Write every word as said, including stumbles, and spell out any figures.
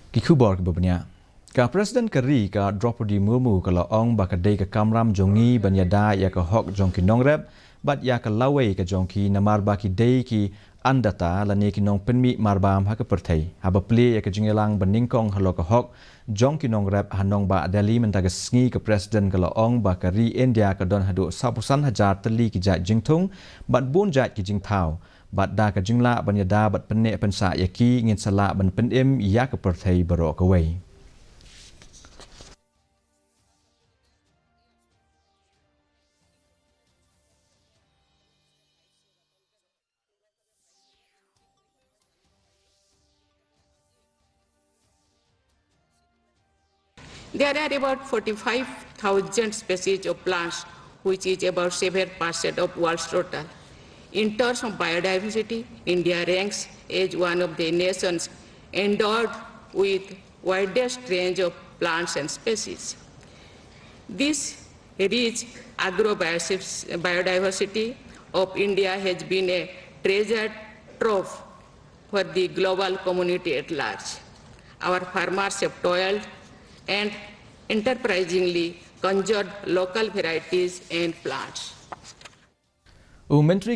Ki khubor kiba bniah. Ka President ka ri ka Droupadi Murmu ka la ong ba ka dei ka kamram jong ngi ban ïada ïa ka hok jong ki nongrep bad ïa ka lawei ka jong ki namar ba ki dei ki anndata lane ki nongpynmih marbam ha ka pyrthei. Haba plie ïa ka jingïalang ba nyngkong halor ka hok jong ki nongrep ha nongbah Delhi mynta ka sngi, ka President ka la ong ba ka ri India ka don haduh sawphew san hajar tylli ki jait jingthung bad bun jait ki jingthaw. Bad da ka jinglah ban ïada bad pynneh pynsah ïa ki, ngin sa lah ban pynim ïa ka pyrthei baroh kawei. There are about forty-five thousand species of plants, which is about seven percent of world's total. In terms of biodiversity, India ranks as one of the nations endowed with widest range of plants and species. This rich agro-biodiversity of India has been a treasure trove for the global community at large. Our farmers have toiled and enterprisingly conjured local varieties and plants. U Myntri ka